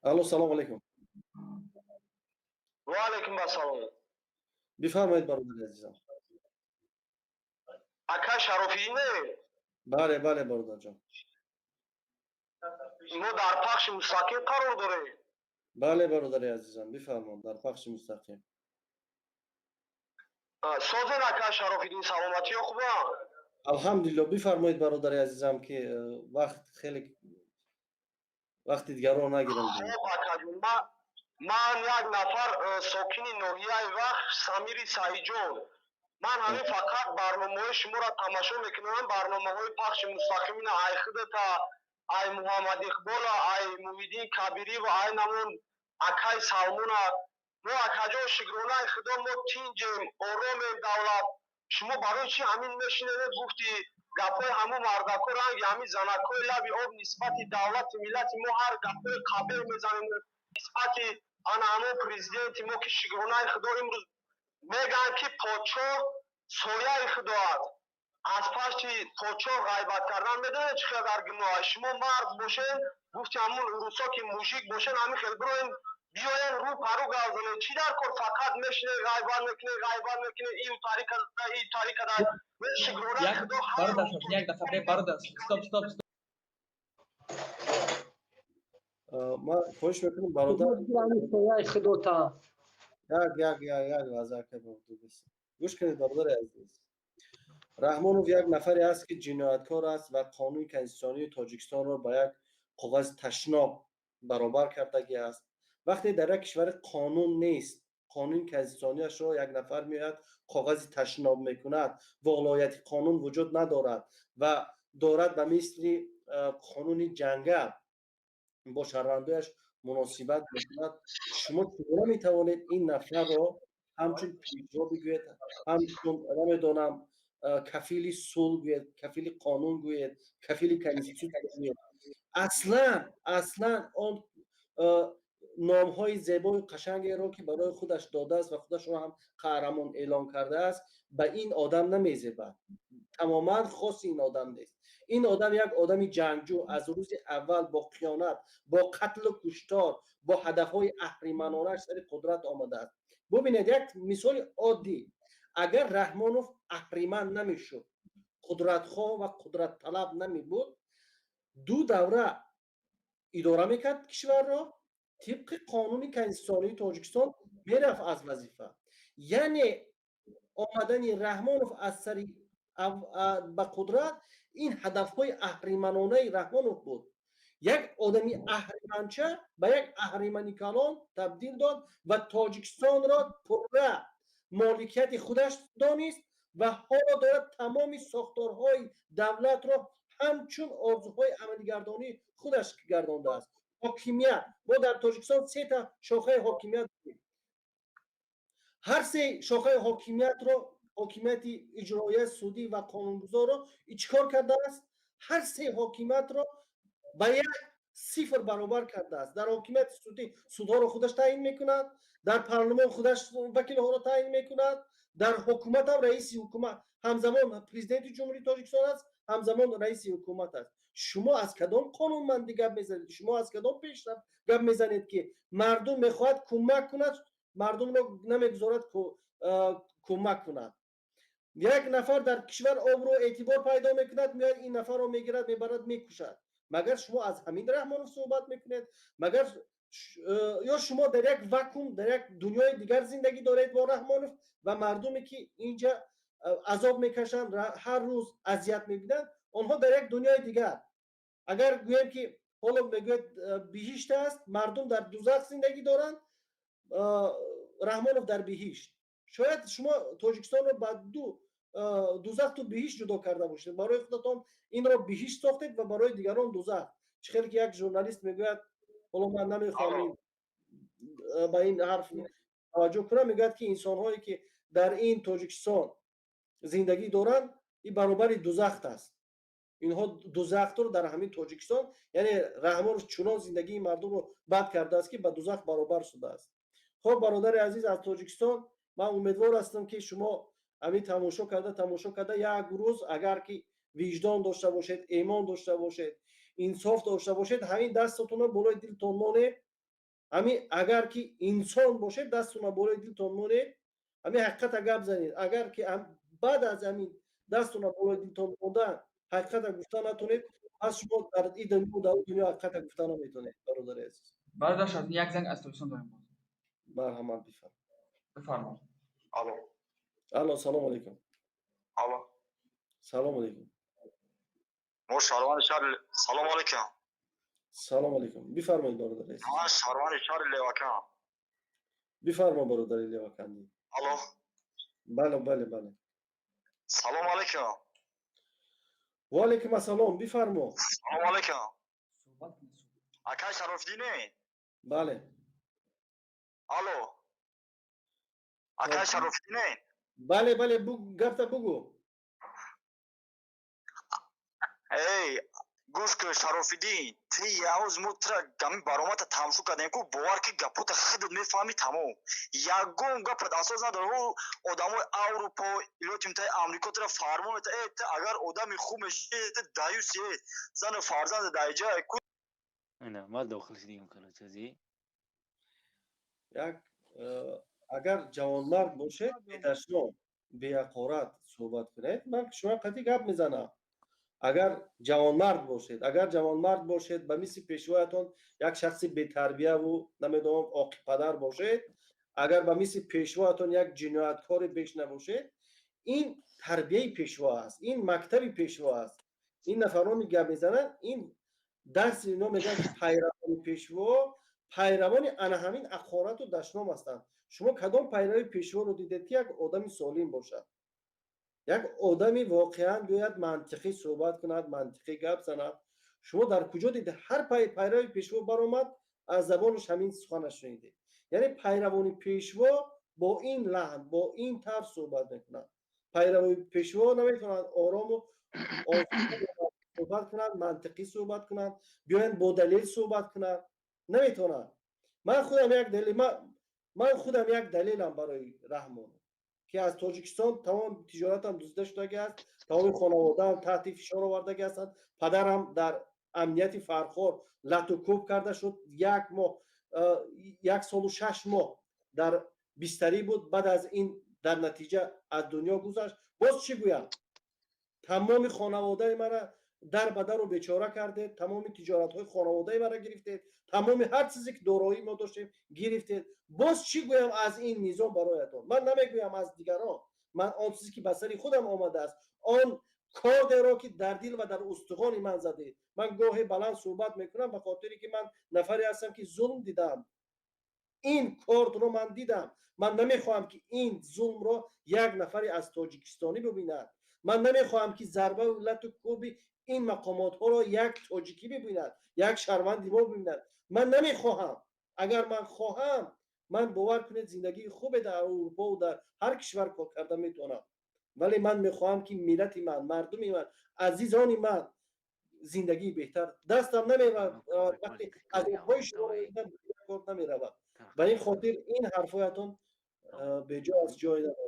Алло, салому алейкум. Ва алейкум ассалом. Бифармоед, бародари азизам. Ака Шарофиддине? Бале, бале, бародарҷон. Мо дар пахши мустақим қарор дорем. Бале, бародари азизам, бифармон, дар пахши мустақим. Созен, ака Шарофиддин, саломатиё хуба? Алҳамдулилло, бифармоед, бародари азизам, ки вақт хеле, вақти дигарро нагирам. Хоб, акаҷон, ман як нафар сокини ноҳияи Вахш, Самири Саидҷон. Ман ҳамин фақат барномаҳои шуморо тамошо мекунам, барномаҳои пахши мустақимина, ай худата, ай Муҳаммад Иқбола, ай Муҳиддин Кабирӣ ва ай намон акай Салмона. Мо, акаҷон, шукронаи Худо, мо тинҷем, оромем. Давлат, шумо барои чӣ ҳамин мешинавед, гуфти гапҳои ҳамун мардако, ранги ҳамин занакҳои лаби об, нисбати давлати миллати мо ҳар гапҳои қабеҳ мезанем, нисбати ана ҳамон президенти мо, ки, шукронаи Худо, имрӯз мегӯянд, ки подшоҳ сояи Худо аст. Аз пашти подшоҳ ғайбат кардан, медонед, чӣ қадар гуноҳ аст? Шумо мард бошен, гуфти ҳамун русо, ки мужик бошен, ҳамин хел бироен, биёен, рӯ пару гап занед. Чӣ дар кор фақат мешинед, ғайбат мекунед, ғайбат мекунед, ин тари када, ин тари када? Шукронаи Худо. Бародар, як дақиқа, бародар, стоп, стоп, стоп. Ман хоҳиш мекунам, бародар. Сояи Худота. Як, як, як, як лаҳза, гӯш кунед, бародари азиз. Раҳмонов як нафаре аст, ки ҷинояткор аст ва қонуни конститутсионии Тоҷикистонро ба як коғази ташноб баробар кардагӣ аст. Вақте дар як кишвари қонун нест, қонуни конститутсионияшро як нафар меояд, коғази ташноб мекунад, волояти қонун вуҷуд надорад ва дорад ба мисли қонуни ҷангал бо шаҳрвандояш муносибат мекунад, шумо чӣ гуна метавонед ин нафарро ҳамчун пешво бигӯед, ҳамчун, намедонам, кафили сулҳ гӯед, кафили қонун гӯед, кафили конститутсия гӯед? Аслан, аслан он номҳои зебою қашангеро, ки барои худаш додааст ва худашро ҳам қаҳрамон эълон кардааст, ба ин одам намезебад, тамоман хоси ин одам нест. Ин одам як одами ҷангҷӯ, аз рӯзи аввал бо қиёнат, бо қатлу куштор, бо ҳадафҳои аҳриманонааш сари қудрат омадааст. Бубинед, як мисоли оддӣ: агар Раҳмонов аҳриман намешуд, қудратхоҳ ва қудратталаб намебуд, ду давра идора мекард кишварро, тибқи қонуни конститутсионии Тоҷикистон мерафт аз вазифа. Яъне омадани Раҳмонов аз сари ба қудрат, ин ҳадафҳои аҳриманонаи Раҳмонов буд. Як одами аҳриманча ба як аҳримани калон табдил дод ва Тоҷикистонро пурра моликияти худаш донист ва ҳоло дорад тамоми сохторҳои давлатро ҳамчун орзуҳои амалигардонии худаш гардондааст. Ҳокимият, мо дар Тоҷикистон сета шохаи ҳокимият дорем. Ҳар се шохаи ҳокимиятро, ҳокимияти иҷроия, судӣ ва қонунгузорро, чӣ кор кардааст? Ҳар се ҳокимиятро ба як сифр баробар кардааст. Дар ҳокимияти судӣ судҳоро худаш таъин мекунад, дар парлумон худаш вакилҳоро таъин мекунад, дар ҳукумат ҳам раиси ҳукумат, ҳамзамон президенти Ҷумҳурии Тоҷикистон аст, ҳамзамон раиси ҳукумат аст. Шумо аз кадом қонунмандӣ гап мезанед? Шумо аз кадом пешрафт гап мезанед, ки мардум мехоҳад кӯмак кунад, мардумро намегузорад кӯмак кунад? Як нафар дар кишвар обрӯ, эътибор пайдо мекунад, меояд, ин нафарро мегирад, мебарад, мекушад. Магар шумо аз ҳамин Раҳмонов суҳбат мекунед? Магар ё шумо дар як вакуум, дар як дунёи дигар зиндагӣ доред бо Раҳмонов ва мардуме, ки инҷа азоб мекашанд, ҳар рӯз азият мебинанд, онҳо дар як дунёи дигар? Агар гӯем, ки ҳоло мегӯяд, биҳишт аст, мардум дар дузах зиндагӣ доранд, Раҳмонов дар биҳишт. Шояд шумо Тоҷикистонро ба ду дузахту биҳишт ҷудо карда бошед. Барои худатон инро биҳишт сохтед ва барои дигарон дузах. Чӣ хеле ки як журналист мегӯяд, ҳоло ман намехоҳам ба ин ҳарф таваҷҷӯҳ кунам, мегӯяд, ки инсонҳое, ки дар ин Тоҷикистон зиндагӣ доранд, ин баробари дузахт аст. Инҳо дузахтро дар ҳамин Тоҷикистон, яъне Раҳмонов чунон зиндагии мардумро бад кардааст, ки ба дузах баробар шудааст. Хоб, бародари азиз аз Тоҷикистон, ман умедвор ҳастам, ки шумо ҳамин тамошо карда, тамошо карда, як рӯз, агар ки виҷдон дошта бошед, эмон дошта бошед, инсоф дошта бошед, ҳамин дастатонро болои дилтон монед. Ҳами агар ки инсон бошед, дастона болои дилтон монед, ҳами ҳақиқата гап занед. Агар ки баъд аз ҳамин дастона болои дилтон монда ҳақиқата гуфта натонед, пас шумо дар ин дунё, дар дунё ҳақиқата гуфта наметонед, бародари азиз. Бародар Шарафиддин, як занг аз Тоҷикистон дорем боз. Марҳамат, бифарм. Бифармо. Алло. Алло, салому алейкум. Алло. Салому алейкум. Мо шаҳрванди шаҳри, салому алейкум. Салому алейкум, бифармоед, бародари азиз. Ман шаҳрванди шаҳри Левакан. Бифармо, бародари Левакандӣ. Алло. Бале. Салому алейкум. Ва алейкум ассалом, бифармо. Салому алейкум, акай Шарофиддине? Бале. Алло, акай Шарофиддине? Бале, гапта бугӯ. Эй, гӯш кун, Шарофиддин, ти явз мо тра гами баромата тамошо кардем ку, бовар ки гапота худат мефаҳмӣ, тамом, ягон гапат асос надорад. Ӯ одамои Аврупо, Иёлоти Муттаҳидаи Амрико тра фармон мета, э, ту агар одами хуб меши, ту даюси, э, зану фарзанда дар ҷае ку. Ина ма дохил шудем, короче, зи. Як агар ҷавонмард бошед, бедашном, беҳақорат суҳбат кунед, ман шумо қатъи гап мезанам. Агар ҷавонмард бошед, ба мисли пешвоятон як шахси бетарбияву, намедонам, оқипадар бошед, агар ба мисли пешвоятон як ҷинояткори беш набошед, ин тарбияи пешво аст, ин мактаби пешво аст. Ин нафарони гап мезананд, ин дарси ино мегӯянд, ки пайравони пешво пайравони ана ҳамин ҳақорату дашном ҳастанд. Шумо кадом пайрави пешворо дидед, ки як одами солим бошад, як одами воқеан биёяд, мантиқӣ суҳбат кунад, мантиқӣ гап занад? Шумо дар куҷо дидед? Ҳар пайрави пешво баромад, аз забонаш ҳамин суханаш шунидед. Яъне пайравони пешво бо ин лаҳн, бо ин тавр суҳбат мекунанд. Пайравони пешво наметавонанд орому суҳбат кунанд, мантиқӣ суҳбат кунанд, биёянд, бо далел суҳбат кунанд, наметавонанд. Ман худам як далелам барои Раҳмон, ки аз Тоҷикистон тамом тиҷоратам дуздида шудагӣ аст, тамоми хонаводаам таҳти фишор овардагӣ ҳастанд, падарам дар амнияти Фархор лату кӯб карда шуд, як моҳ, 1 солу 6 моҳ дар бистарӣ буд, баъд аз ин дар натиҷа аз дунё гузашт. Боз чӣ гӯям? Тамоми хонаводаи мара дар ба дару бечора кардед, тамоми тиҷоратҳои хонаводаи мара гирифтед, тамоми ҳар чизе ки дороӣ мо доштем, гирифтед. Боз чӣ гӯям аз ин низом бароятон? Ман намегӯям аз дигарон, ман он чизе ки ба сари худам омадааст, он кордеро ки дар дил ва дар устухони ман задед. Ман гоҳе баланд суҳбат мекунам, ба хотире ки ман нафаре ҳастам, ки зулм дидам. Ин кордро ман дидам. Ман намехоҳам, ки ин зулмро як нафаре аз тоҷикистонӣ бибинад. Ман намехоҳам, ки зарбаву лату кӯби ин мақомотҳоро як тоҷикӣ бибинад, як шаҳрванди мо бибинад. Ман намехоҳам. Агар ман хоҳам, ман, бовар кунед, зиндагии хубе дар Аврупову дар ҳар кишвар кор карда метавонам, вале ман мехоҳам, ки миллати ман, мардуми ман, азизони ман зиндагии беҳтар. Дастам намеравад, вақте азобҳои шумо кор намеравад. Ба ин хотир ин ҳарфҳоятон беҷо аз ҷой надорад.